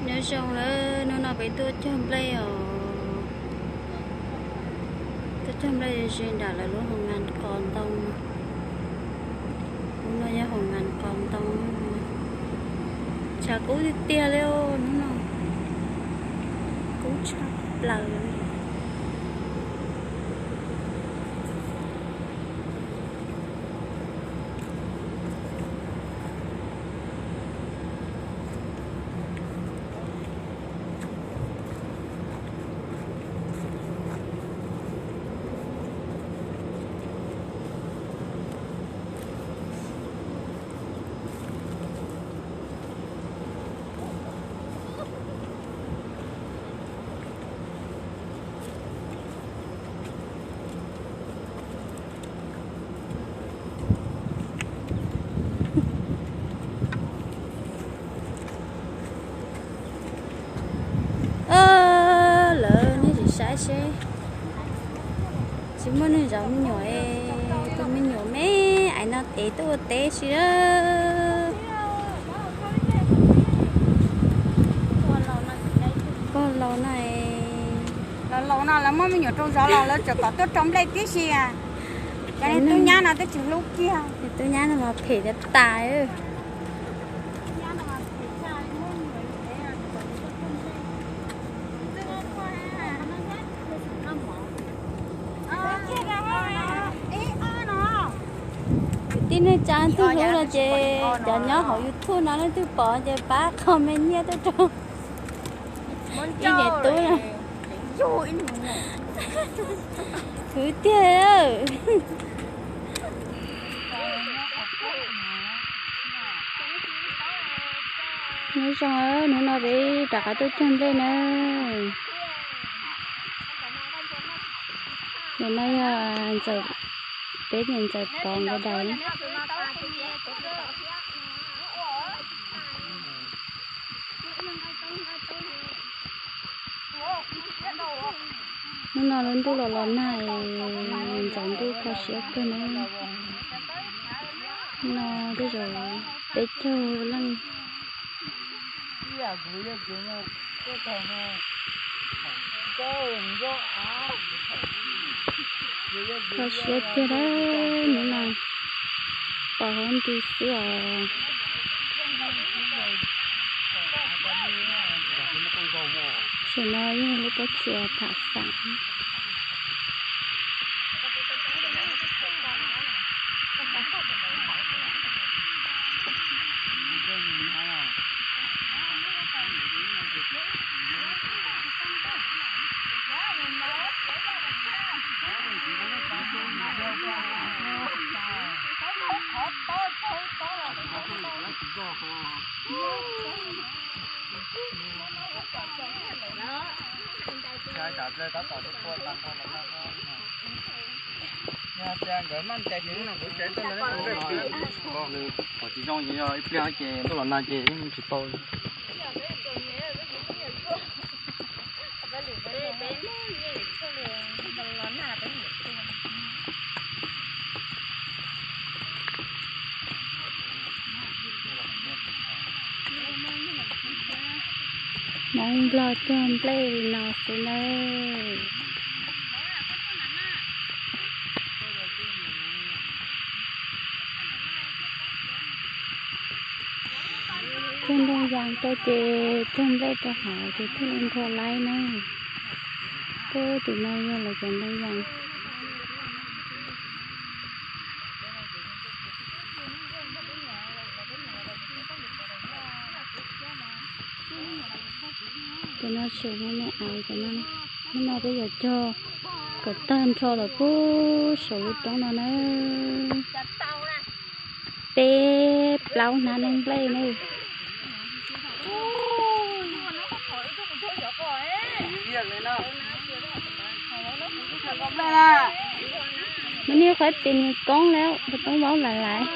Nyob zoo lawm, hnub no peb tuaj cog nplej os. Tuaj cog nplej ze nram lawv lub hoo nkas qos ntoo. Hnub no yog hoo nkas qos ntoo. Tshav kub tiag tiag li os, hnub no kub tshaj plaws. Lawv nej sim saib seb, tsis muaj neeg zov me nyuam, tus me nyuam me aiv no tev tuaj ua teb si a. Pog laus no, laus laus no lawv muab me nyuam rau zov los lawv tseem kom tuaj rau nplej tib si. Cov tub nyab no twb tsis hlub kiag. Tub nyab no mas phem tas tas. Tib neeg tsa twg hlub no ces cov nyob hauv YouTube no leej twg pom ces pab comment nyiaj tuaj rau ib niam tub no. Khwv tiag. Nyob zoo, hnub no peb rov qab tuaj cog nplej na. Ntawm no yog peb niam ntxawm Pov nkawd daim. Hnub no lub ntuj los los nag, ntxaus ntuj kho siab kawg na. Hnub no tej zaum peb caug leej. Kho siab tiag, hnub no pos huab nti xwb os. Tam no yog lub pob tsuas tham xam. Qhov tsis zoo ces yog ib pliag ces tuaj los nag ces yeej tsis tau. Hmoob Nplog cog nplej li no xwb nawb. Cog ntoo yas rau ces cog nplej rau hauv ces thiaj li nrho laib na. Pub tim no yog lawv cov ntoo yas. Cov no tseem me me aiv cov no. Hnub no peb yuav cog kom tag nrho los pub saum lub roob no na. Peb plaub hnab noob nplej na. Nws niaj qhuav pim nws koob lawm, puas toob vaub lais lais.